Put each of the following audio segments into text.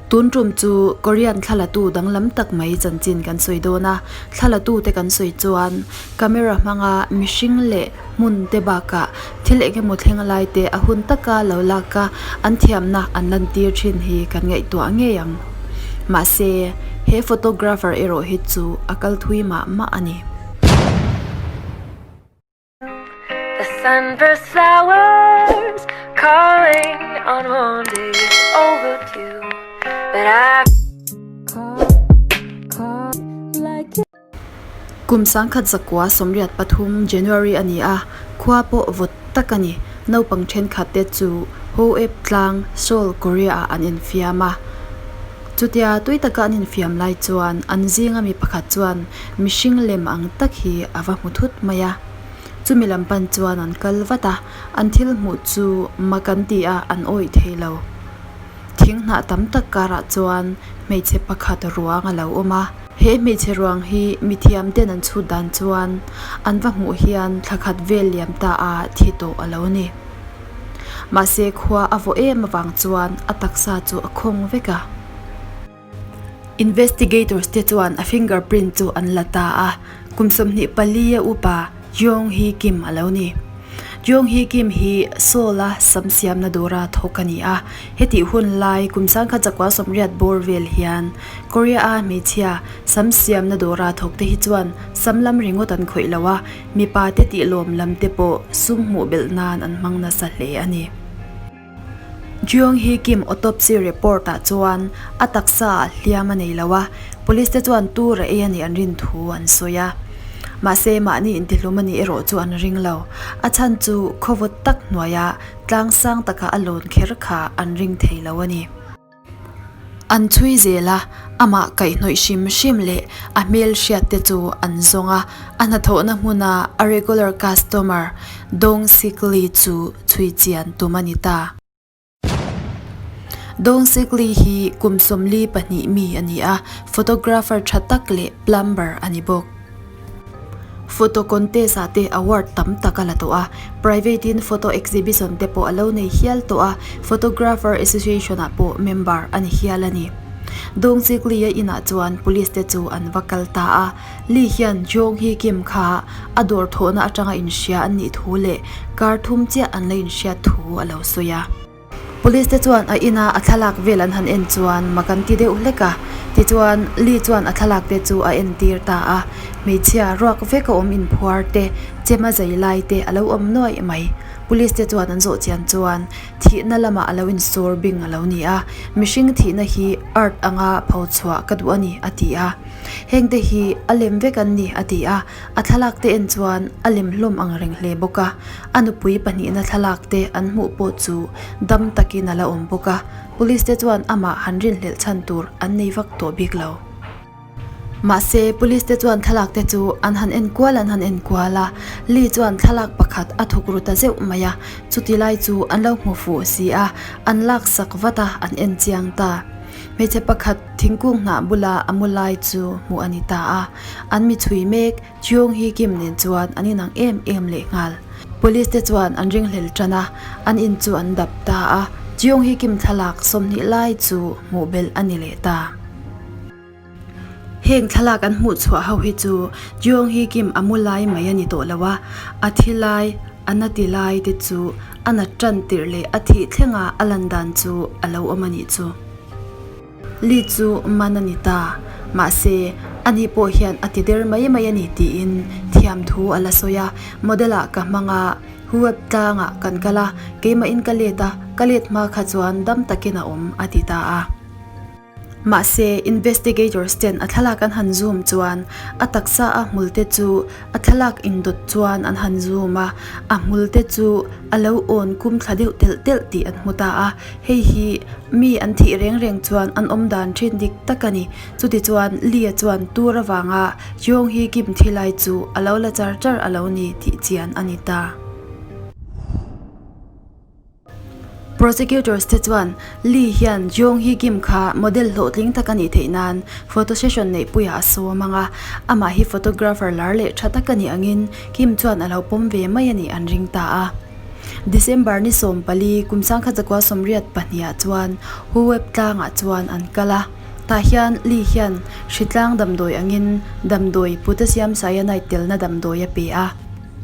Tun tum chu Korean thlalatu danglam tak mai chanchin kan sawi dawn a, thlalatute kan sawi chuan camera hmanga mihring leh hmun te bakah thil eng emaw thleng lai te a hun taka lo lak a, an thiamna an lantir thin hi kan ngaihtuah ngei ang. Mahse, he photographer erawh hi chu a kal thui mah mah a ni. The sunburst flowers calling on one day overdue But I Kum 1913 January a ni a, khua pawh vawt tak a ni. Naupang thenkhat te chu Hoep tlang, Seoul, Korea ah an infiam a. Chutia tui taka an infiam lai chuan an zinga mi pakhat chuan mihring lem ang tak hi a va hmu thut mai a. Chumi lam pan chuan an kal vat a, an thil hmuh chu mak an ti a, an awih thei lo. Thing hnah tam tak karah chuan hmeichhe pakhat ruang a lo awm a. He hmeichhe ruang hi mithiam ten an chhut dan chuan an va hmuh hian thla khat vel liam ta a thi tawh a lo ni. Mahse khua a vawh em avang chuan a taksa chu a khawng vek a. Investigators te chuan a fingerprint chu an la ta a, kum 24 a upa Jeong Hee Kim a lo ni. Jeong Hee Kim hi Seoul a sam siamna dawra thawk a ni a, hetih hun lai kum 1980 bawr vel hian Korea a hmeichhia sam siamna dawra thawk te hi chuan sam lam ringawt an khawih lo a, Mipa te tih lawm lam te pawh sum hmuh belh nan an hmang nasa hle a ni. Jeong Hee Kim autopsy report ah chuan a taksa ah hliam a nei lo a, police te chuan tur a ei a nih an rin thu an sawi a. Mahse mahni intihlum a nih erawh chu an ring lo. A chhan chu khawvawt tak hnuaia tlang sang taka a lawn kher kha an ring thei lo a ni. An chhui zel a, amah kaihhnawih hrim hrim leh a hmel hriat te chu an zawng a, a hnathawhna hmuna a regular customer Dong Sik Lee chu chhui chian tum a ni ta. Dong Sik Lee hi kum 42 mi a ni a, photographer tha tak leh plumber a ni bawk. Photo contest ah te award tam tak a la tawh a, private in photo exhibition te pawh a lo nei hial tawh a, photographer association ah pawh member a ni hial a ni. Dawngchik Lee a inah chuan police te chu an va kal ta a, Lee hian Jong Hee Kim kha a dawr thawhna atanga inhria an nih thu leh kar thum chiah an la inhriat thu a lo sawi a. Police te chuan a ina a thlalak vel an han en chuan mak an ti deuh hlek a, tichuan Lee chuan a thlalak te chu a entir ta a, hmeichhia ruak vek a awm inphuar te, chem a zai lai te a lo awm nuaih mai. Police te chuan an zawh chian chuan thihna lamah a lo insawr bing a lo ni a, mihring thihna hi art anga pho chhuah ka duh a ni a ti a, heng te hi a lem vek an ni a ti a. A thlalak te en chuan a lem hlawm ang reng hle bawk a, a nupui pahnihna thlalak te an hmuh pawh chu dam takin a la awm bawk a, police te chuan amah han rinhlelh chhan tur an nei vak tawh bik lo. Mahse, police te chuan thlalak te chu an han en kual an han en kual a, Lee chuan thlalak pakhat a thuk ru ta zeuh mai a, chuti lai chu an lo hmu fuh si a, an laksak vat a, an en chiang ta. Hmeichhe pakhat thingkung hnah bula a mu lai chu hmuh a ni ta a. An mi chhui mek, Cheong Hee Kim nen chuan an inang em em leh nghal. Police te chuan an ringhlel tan a, an in chu an dap ta a, Cheong Hee Kim thlalak 20 lai chu hmuh belh a ni leh ta. Heng thlalak an hmuh chhuah ho hi chu Cheong Hee Kim a mu lai mai a ni tawh lo a, a thi lai, a na ti lai te chu a nat tan tirh leh a thih thlenga a lan dan chu a lo awm a nih chu. Lee chu man a ni ta. Mahse, ani pawh hian a ti der mai mai a ni tiin thiam thu a la sawi a. Model ah ka hmang a, Huweb tlangah kan kal a, keimahin ka let a, ka let hma kha chuan dam takin a awm a ti ta a. Mahse, investigators ten a thlalak an han zoom chuan a taksa a hmul te chu a thlalak indawt chuan an han zoom a, a hmul te chu a lo awn kum thla deuh telh telh tih an hmu ta a. Hei hi mi an thih reng reng chuan an awm dan thin dik tak a ni. Chutichuan Lee-a chuan tur avanga Jeong Hee Kim thi lai chu a lo la char char a lo ni tih chian a ni ta. Prosecutors te chuan Lee hian Jeong Hee Kim kha model hlawhtling tak a nih theih nan photo session neihpuiah a sawm ang a, amah hi photographer lar leh tha tak a nih angin Kim chuan a lo pawm ve mai a nih an ring ta a. December ni 14 kum 1934 ah chuan Huweb tlangah chuan an kal a. Tah hian Lee hian hritlang damdawi angin damdawi potassium cyanide telna damdawi a pe a.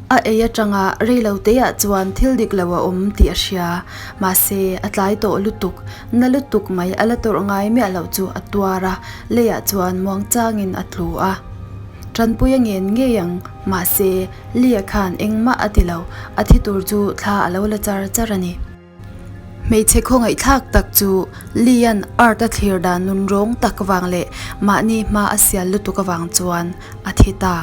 A ei atanga reilo teah chuan thil dik lo a awm tih a hria. Mahse, a tlai tawh lutuk, na lutuk mai a la tawrh ngai miah loh chu a tuar a, leiah chuan muangchangin a tlu a. Tanpui a ngen ngei ang, mahse, Lee-a khan engmah a ti lo, a thi tur chu thla a lo la char char a ni. Hmeichhe khawngaihthlak tak chu Lee-a'n art a thlir dan nun rawng tak vang leh mahni hma a sial lutuk avang chuan a thi ta.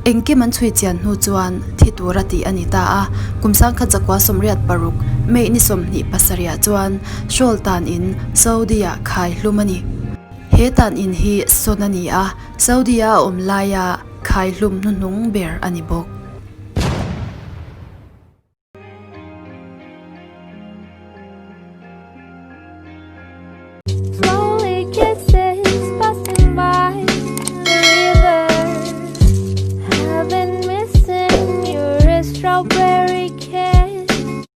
Engkim an chhui chian hnu chuan thi tura tih a ni ta a, kum sangkhat zakua 86 May ni 27 ah chuan Shawl tan in Saudi-ah khai hlum a ni. He tan in hi sawn a ni a, Saudi-a a awm laia khai hlum hnuhnung ber a ni bawk. Slowly kisses passing by the river. I've been missing your strawberry cake.